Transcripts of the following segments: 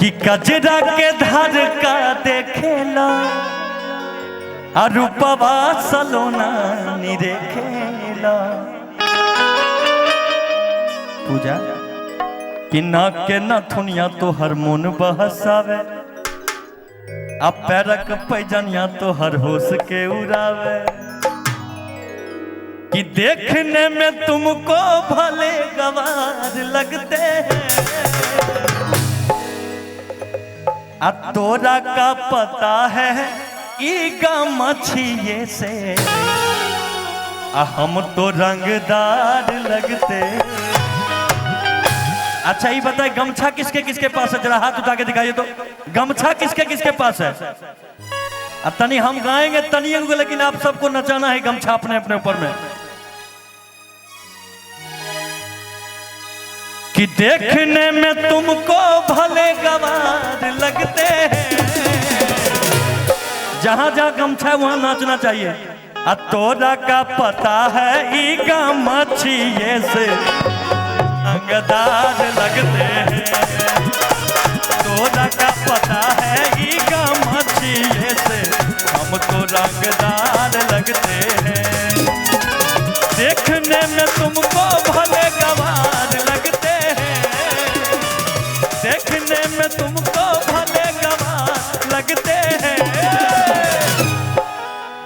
कि कजरा के धार का देखेला आ रूपवा सलोना निरेखेला। पूजा कि नाक के नथुनिया तो हर मन बहसावे, आ पैरक पैजनिया तो हर होश के उड़ावे। कि देखने में तुमको भले गवार लगते हैं, आ तोरा का पता है ई गमछिए से, आ हम तो रंगदार लगते। अच्छा ये बताए गमछा किसके किसके पास है? जरा हाथ उठा के दिखाइए तो, गमछा किसके किसके पास है? अब तनी हम गाएंगे तनी, लेकिन आप सबको नचाना है गमछा अपने अपने ऊपर में। कि देखने में तुमको भले गवार लगते हैं, जहां जहां गमछा है वहां नाचना चाहिए। आ तोरा का पता है ई गमछिए से रंगदार लगते हैं। तोरा का पता है ई गमछिए से हम तो रंगदार लगते हैं। देखने में तुमको भले गवार लगते हैं, देखने में तुमको भले गवार लगते हैं।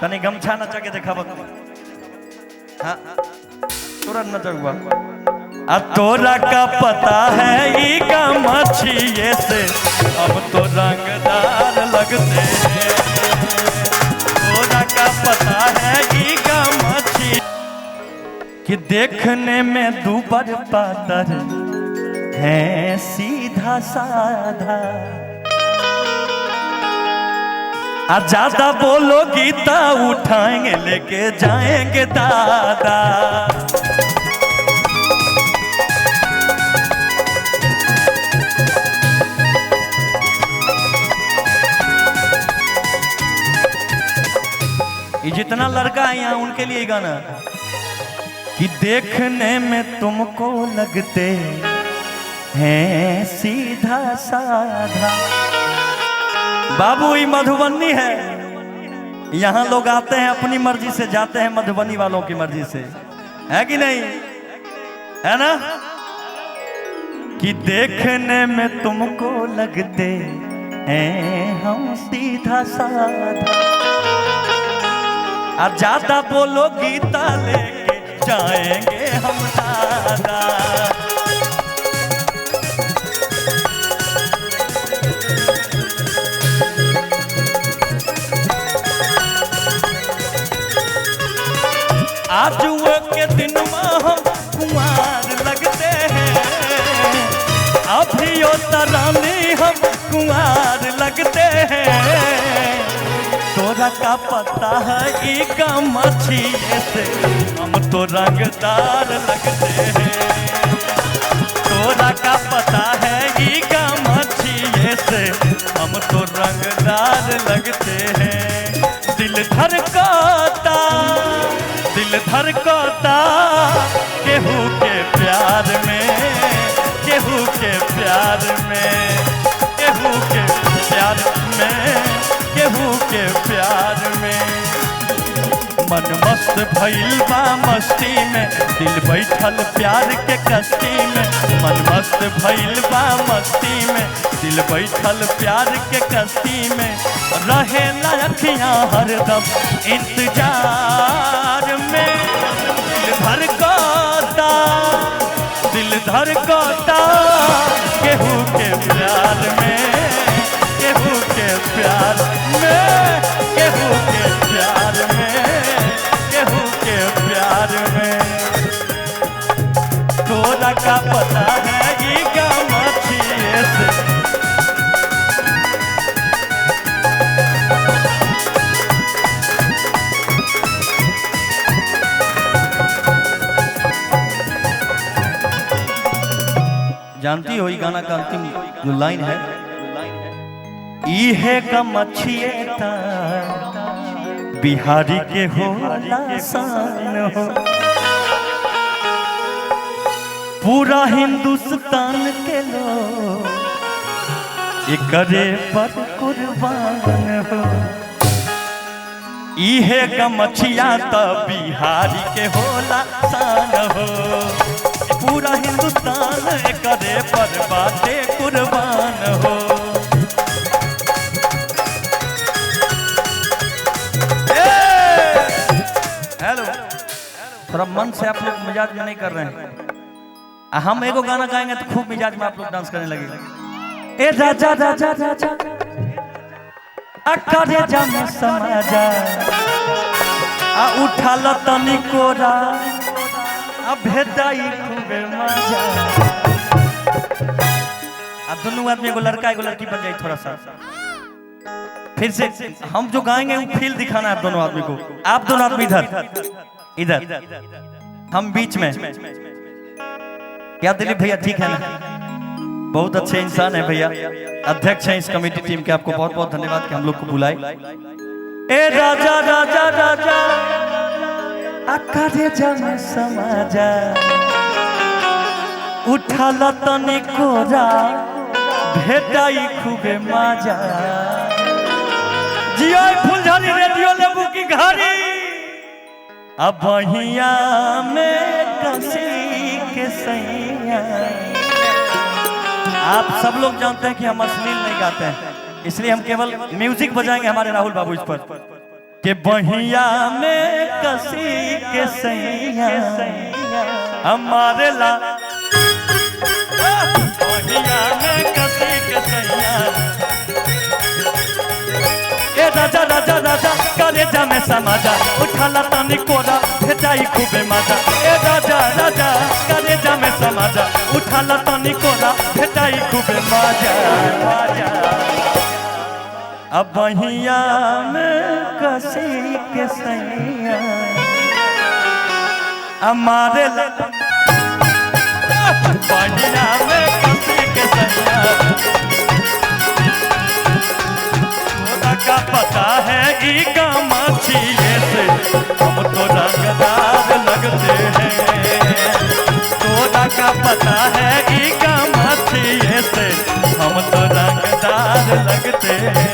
तनी गमछा नचा के देखा बता। हाँ तुरंत नचा हुआ। आ तोरा का पता है ई गमछिए से हम तो रंगदार लगते हैं। तोरा का पता है ई गमछिए। कि देखने में दूबर पातर है सीधा साधा, आ ज्यादा बोलोगी तो उठाएंगे लेके जाएंगे दादा। ये जितना लड़का है यहाँ उनके लिए गाना। कि देखने में तुमको लगते हैं सीधा साधा। बाबू ये मधुबनी है, यहाँ लोग आते हैं अपनी मर्जी से, जाते हैं मधुबनी वालों की मर्जी से, है कि नहीं? है ना? कि देखने में तुमको लगते हैं हम सीधा साधा, आ ज्यादा बोलो गीता लेके जाएंगे हम दादा। आज वो के दिन में हम कुंवार लगते हैं, अभी ओ तरानी हम कुंवार लगते हैं। तोरा का पता है ई गमछिए से हम तो रंगदार लगते हैं। तोरा का पता है ई गमछिए से हम तो रंगदार लगते हैं। दिल धड़कता, दिल धड़कता केहू के प्यार में, केहू के प्यार में, केहू के प्यार में, केहू के प्यार में। मन मस्त भइल बा मस्ती में, दिल बैठल प्यार के कश्ती में। मन मस्त भइल बा मस्ती में, दिल बैठल प्यार के कश्ती में। रहे अखियां हरदम इंतजार में। दिल धड़कता, दिल धड़कता केहू के प्यार में, केहू के प्यार में, केहू के प्यार में, केहू के प्यार में। तोरा का पता है ई गमछिए से। जानती हो ये गाना का अंतिम जो लाइन है, इहे गमछिए ता बिहारी के हो लासान हो, पूरा हिंदुस्तान के लोग एकरे पर कुर्बान हो। इहे गमछिया त बिहारी के होला शान हो, पूरा हिंदुस्तान एकरे पर बाटे कुर्बान हो। हेलो, थोड़ा मन से आप लोग मिजाज में नहीं कर रहे हैं। हम एगो गाना गाएंगे तो खूब मिजाज में आप लोग डांस करने लगेंगे। ए राजा राजा राजा अकरे जम समाजा, आ उठाल तनी कोरा, आ भेटाई खूबे मजा। आ दोनों आदमी एगो लड़का एगो लड़की बन जाए थोड़ा सा। फिर से हम जो गाएंगे वो फील दिखाना है आप दोनों आदमी को। आप दोनों आदमी इधर इधर, हम बीच में। क्या दिलीप भैया ठीक है ना? बहुत अच्छे इंसान है भैया, अध्यक्ष हैं इस कमेटी टीम के। आपको बहुत बहुत धन्यवाद कि हम लोग को बुलाए। ए राजा राजा राजा अकरे जम समाजा, उठाल तनी कोरा, भेटाई खूबे मजा। जियो फुलझड़ी रेडियो लेबू की घड़ी, अब बहिया में कसी के सैया। आप सब लोग जानते हैं कि हम अश्लील नहीं गाते हैं, इसलिए हम केवल म्यूजिक बजाएंगे हमारे राहुल बाबू इस पर। के बहिया में कसी के सैया हमारे ला, बहिया में कसी के सैया। ए राजा राजा राजा करे जा में समाजा, उठाला तनी कोरा, भेटाई खूबे मजा। ए राजा राजा करे जा में समाजा, उठाला तनी कोरा, भेटाई खूबे मजा। अब बहिया में कसी के सैया हमारे, बहिया में कसी के सैया। का पता है ई गमछिए से हम तो रंगदार लगते हैं। तोरा का पता है ई गमछिए से हम तो रंगदार लगते हैं।